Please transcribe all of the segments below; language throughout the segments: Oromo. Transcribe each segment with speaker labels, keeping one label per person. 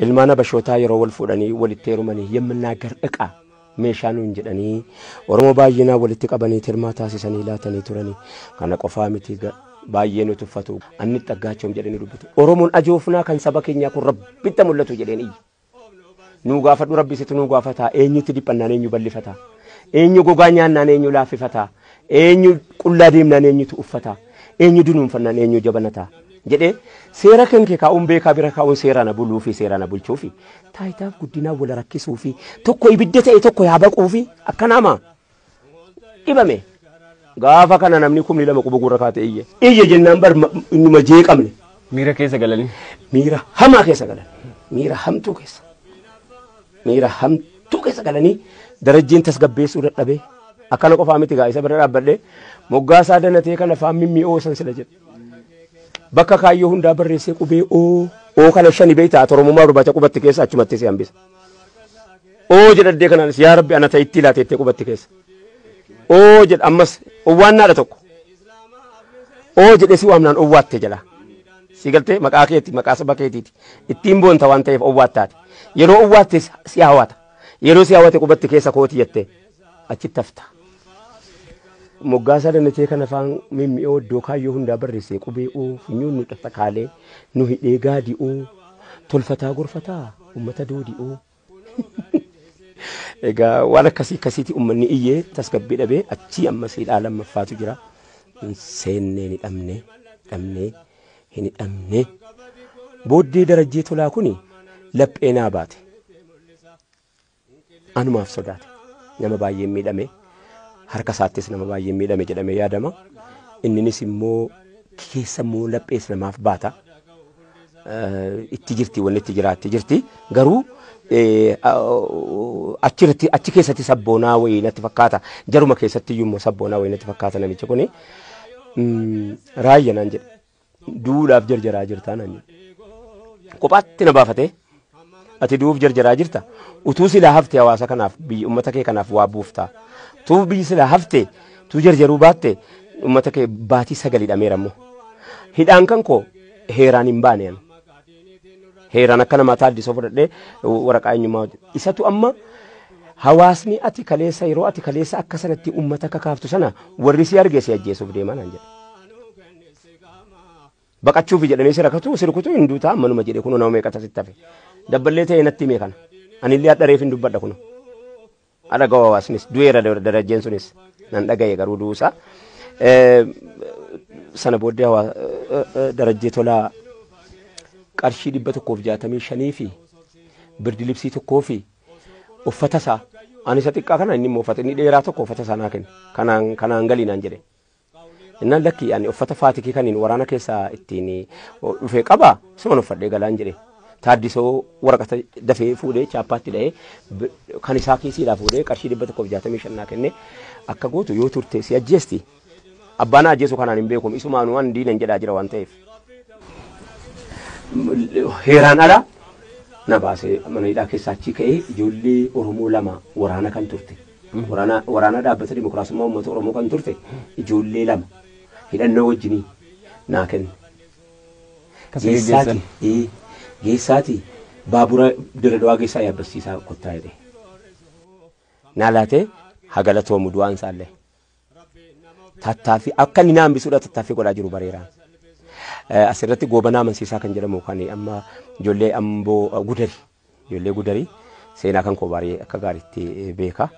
Speaker 1: Ilmaan Habashootaa yeroo wal fuudhanii walitti heerumanii yemminaagar iqaa meeshaa nuun jedhanii Oromoo baay'inaan walitti qabanii tirmaa taasisanii laatanii turanii. Kana qofaa miti baay'ee nu tuffatu. Anni xaggaachoom jedhanii dubbatu. Oromoon ajoofnaa kan saba keenyaa kun rabbitti mul'atu jedheen iyya. Nuu gaafadhu rabbi situ nuu gaafataa. Eenyutti dhiphannaan eenyu bal'ifataa. Eenyu gogaa nyaannaan eenyu laaffifataa. Eenyu qullaa deemnaan eenyutu uffataa. Eenyu dunuunfannaan eenyu jabanataa. Jedhee seera kan kee kaa'uun beekaa bira kaa'uun seeraan buluu fi seeraan bulchuu fi taayitaaf guddinaa wal rakkisuu fi tokko ibidda ta'e tokko yaa baquu fi akkanaama dhibame. Gaafa kana namni 2,000 quba gurra kaatee iyye. Iyye jennaan bar innuma jeeqamne.
Speaker 2: Miira keessa galanii.
Speaker 1: Miira hamaa keessa galan. Miira hamtuu keessa. Miira hamtuu keessa galanii darajjiin tasgabbeessuu dadhabee akkana qofaa miti gaa isa bira dhaabbadhee moggaasaa danatee kana afaan mimmi'oo san sila jedhe. Bakka kaayyoo hundaa barreessee qubee oo oo kana shani beektaa Oromummaa barbaacha qubatti keessa achumatti si hambisa. Oo jedhaddee kanaanis yaa Rabbi ana ta'itti laateettee qubatti keessa. Oo jedha ammas owwaannaadha tokko. Oo jedhee si waamnaan owwaatte jala. Si galtee maqaa keeti maqaa saba keetiiti. Ittiin boonta waan ta'eef owwaattaati. Yeroo owwaatte si hawwata. Yeroo si hawwate qubatti keessa kooti jettee achitti hafta. Moggaasaa danatee kana afaan mimmi'oo iddoo kaayyoo hundaa barreessee qubee oo funyoon nu xaxxakaalee nu hidhee gaadii oo tolfataa gorfataa uummata doodii oo. Egaa waan akkasii akkasiiti uummanni iyyee tasgabbii dhabee achii ammas hidhaa lammaffaatu jira. Seennee ni dhabne dhabnee hin dhabne. Booddee Darajjee Tolaa kuni laphee naa baate. Anumaaf sodaate. Nama baay'ee miidhame. Harka isaattis nama baay'ee miidhame jedhamee yaadama. Inninis immoo keessa immoo laphees namaaf baata. Itti jirti wanni itti jiraatti jirti. Garuu achirratti achi keessatti sabboonaa wayii natti fakkaata. Jaruma keessatti iyyuu immoo sabboonaa wayii natti fakkaata namichi kuni. Raayya naan jedhe. Duudhaaf jarjaraa jirtaa naan jedhe. Kophaatti na baafatee ati du'uuf jarjaraa jirta. Utuu silaa hafte hawaasa kanaaf biyya uummata kee kanaaf waa buuftaa. Utuu biyyi silaa hafte utuu jarjaruu baatte uummata kee baatii 9 hidhameera immoo. Hidhaan kan koo heeraan hin baane ani. Heeraan akka namaa taaddisoo fudhadhee waraqaa eenyummaa hojjedhe. Isatu amma hawaasni ati kaleessa yeroo ati kaleessa akka sanatti uummata kakaaftu sana warri si arge si ajjeesuuf deemaa naan jedhe. Baqachuuf jedhanii si rakatu si rukutu hin duutaa ammanuma jedhe kunoo nama meeqa sitti hafe. Dabballee ta'ee natti hime kana. Anillee hadha reef hin dubbadha kunoo. Hadha gawa hawaasnis du'eera darajjeen sunis nan dhagaye garuu du'uusaa. Sana booddee Darajjee Tolaa qarshii 165 fi birdi libsii tokkoo fi uffata isaa ani isa xiqqaa kana inni immoo uffata inni dheeraa tokko uffata isaa naa kenne kanaan kanaan galii naan jedhe. Innaan lakki ani uffata faatikii kaniin waraana keessaa ittiin dhufee qaba isuman uffadhee galaan jedhe. Taaddisoo waraqata dafee fuudhee chaappaatti dha'ee kan isaa kiisiidhaa fuudhee qarshii 165 naa kenne akka gootu yoo turte si ajjeesti. Abbaan ajjeesu kanaan hin beeku isumaanuu waan diinan jedhaa jira waan ta'eef. Heeraan ala na baasee mana hidhaa keessaa achii ka'ee ijoollee Oromoo lama waraana kan turte. Waraana dhaabbata dimokiraasummaa uummata Oromoo kan turte ijoollee lama hidhannoo wajjinii naa kenne. Geessaati geessaati baabura Dirre keessaa yaabbasiisaa kottaa jedhe. Naa laatee hagalatoomu du'aan isaallee. Tattaaffii akka inni na hambisuudha tattaaffii godhaa jiru bareeraan. Asirratti Goobanaa Amansiisaa kan jedhamu kan amma ijoollee Amboo Gudarii ijoollee Gudarii seenaa kan koo baay'ee akka gaariitti beeka.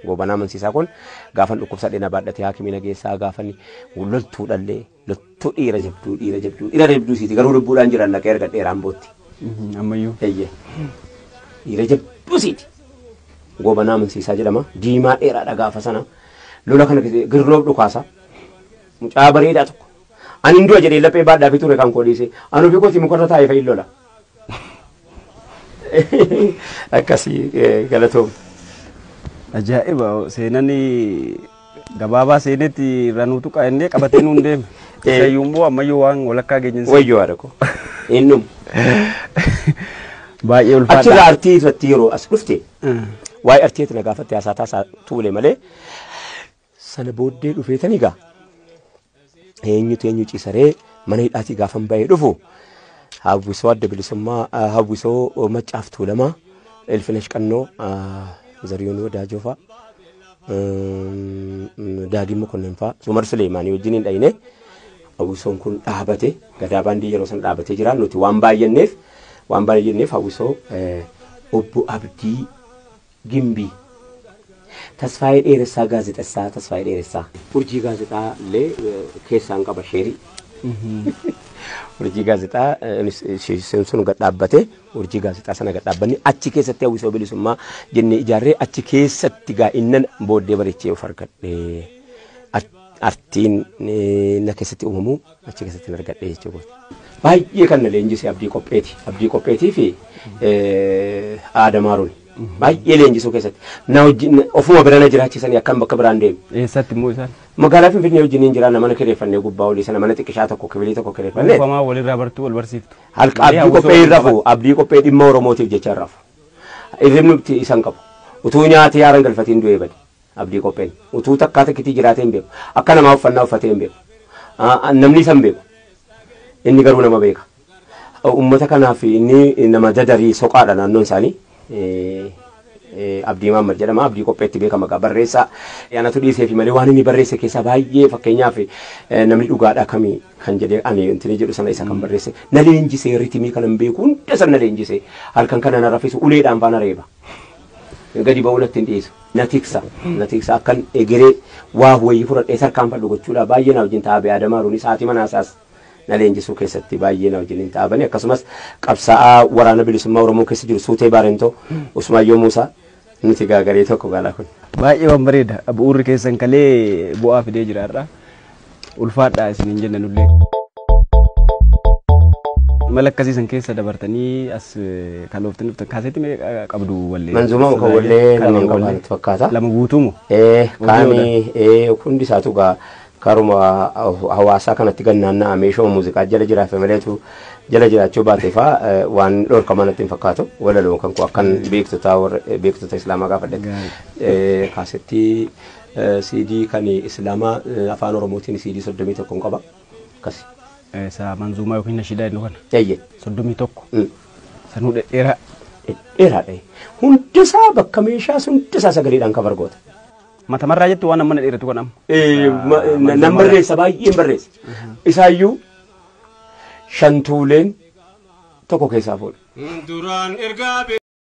Speaker 1: Goobanaa Amansiisaa kun gaafan dhukkubsadhee na baadhatee haakimii na geessaa gaafan loltuudhallee loltuu dhiira jabduu dhiira jabduu dhiira jabduu siiti garuu lubbuudhaan jiran dhaqee erga dheeraan bootti.
Speaker 2: Ammayyuu.
Speaker 1: Eeyyee. Dhiira jabduu siiti. Goobanaa Amansiisaa jedhama. Diimaa dheeraadha gaafa sana. Lola kana girnoof dhukaasa. Mucaa bareedaa tokko. Ani hin du'a jedhee laphee baadhaa fi ture kan koo dhiise. Ani ofii kootii mukarra taa'ee fa'i lola. Akkasii galatoom.
Speaker 2: Ajaa'iba seenaan gabaabaa seenetti irraa nutu qaannee qabatee nuun deeme. Isayyuu immoo ammayyuu waan walakkaa geenye.
Speaker 1: Wayyoo haadha koo. Innum.
Speaker 2: Baay'ee ulfaata.
Speaker 1: Achirraa artii irratti yeroo as dhufte waa'ee artiitti na gaafatte haasaa taasaa tuule malee sana booddee dhufeetanii gaa eenyutu eenyu ciisaree mana hidhaatii gaafan bahee dhufu Hawwisoo adda bilisummaa hawwisoo Maccaaf Tuulamaa Ilfinesh Qannoo Zariyuun Wadaajoo fa'a Daagii Mokonnon fa'a Sumar Suleemaanii wajjin hin dhayine hawwisoon kun dhaabate Gadaa Baandii yeroo sana dhaabatee jira nuti waan baay'anneef hawwisoo obbo Abdii Gimbii Tasfaayee Dheeressaa gaazexessaa Tasfaayee Dheeressaa Urjii gaazexaa illee keessaan qaba sheerii. Urjii gaazexaa sun gad dhaabbate urjii gaazexaa sana gad dhaabbanne achi keessatti hawwisoo bilisummaa jennee ijaarree achi keessatti gaa'innan booddee bareechee of argadhe artiin na keessatti uumamu achi keessatti argadhe jechuudha. Baay'ee kan na leenjise Abdii Qopheeti. Abdii Qopheetii fi Aadamaaruun. Baay'ee leenjisuu keessatti na wajjin ofuma bira na jiraachisanii akkam bakka biraan deemu.
Speaker 2: Eessatti immoo isaan?
Speaker 1: Magaalaa Finfinnee wajjin hin jiraanna mana kireeffannee gubbaa olii sana mana xiqqishaa tokko kibilii tokko kireeffannee.
Speaker 2: Dhuunfamaa walirraa bartuu wal barsiiftu.
Speaker 1: Halka Abdii Qophee hin rafu Abdii Qophee dhimma Oromootiif jecha hin rafu. Hirribni nuti isan qabu. Utuu nyaatee haara hin galfatiin du'ee bade Abdii Qopheen. Utuu takkaa takkitii jiraatee hin beeku. Akka namaa uffannaa uffatee hin beeku. Namni isa hin beeku. Inni garuu nama beeka. Uummata kanaaf inni nama dadarii soqaadha naannoon isaanii. Abdii Mahammad jedhama Abdii Qopheetti beekama maqaa barreessaa anatu dhiisee fi malee waan inni barreesse keessaa baay'ee fakkeenyaaf namni dhugaadhaa kamii kan jedhee ani intini jedhu sana isa kan barreesse na leenjisee ritimii kan hin beeku hunda sana na leenjisee halkan kana na raffisu uleedhaan faana reeba gadi ba'uu natti hin dhiisu na tiksa akkan egeree waa wayii fudhadhee tarkaanfadhu gochuudha baay'ee na wajjin taa'aa Adamaaruunis haati manaasaas na leenjisuu keessatti baay'ee na wajjin taa'abani akkasumas qabsaa'aa waraana bilisummaa Oromoo keessa jiru Suutee Baarentoo Usmaayyoo Muusaa nuti gaagaree tokko gaalaa kun.
Speaker 2: Baay'ee waan bareeda bu'uurri keessan kalee bu'aa fidee jira har'a ulfaadhaa isiniin jenna nullee. Mala akkasii san keessa dabartanii as kalooftanii dhuftan kaasetti mee qabdu wallee.
Speaker 1: Manzumaa kan wallee lama qaba natti fakkaata.
Speaker 2: Lama guutuu moo?
Speaker 1: Kaani hundi isaatu gaa karuma hawaasaa kanatti gannaanna'aa meeshaa muuziqaa jala jiraafe maleetu jala jiraachuu baate faa waan dhorkamaa natti hin fakkaatu walaloon kan koo akkan beektota beektota islaamaa gaafadhe kaasettii CD kan islaamaa afaan Oromootiin CD 31 qaba akkasi.
Speaker 2: Isa manzuumaa yookiin nashiidaa jennu kana.
Speaker 1: Eeyyee.
Speaker 2: 31. Sanuu dhedheeraa.
Speaker 1: Dhedheeraadha. Hundisaa bakka meeshaa hundisaa sagaleedhaan kan bargoota.
Speaker 2: Matamarraa jettu waan amma dheeratu kan amma.
Speaker 1: Nan barreessa baay'een barreessa. Isaayyuu shantuuleen tokko keessaa fuudha.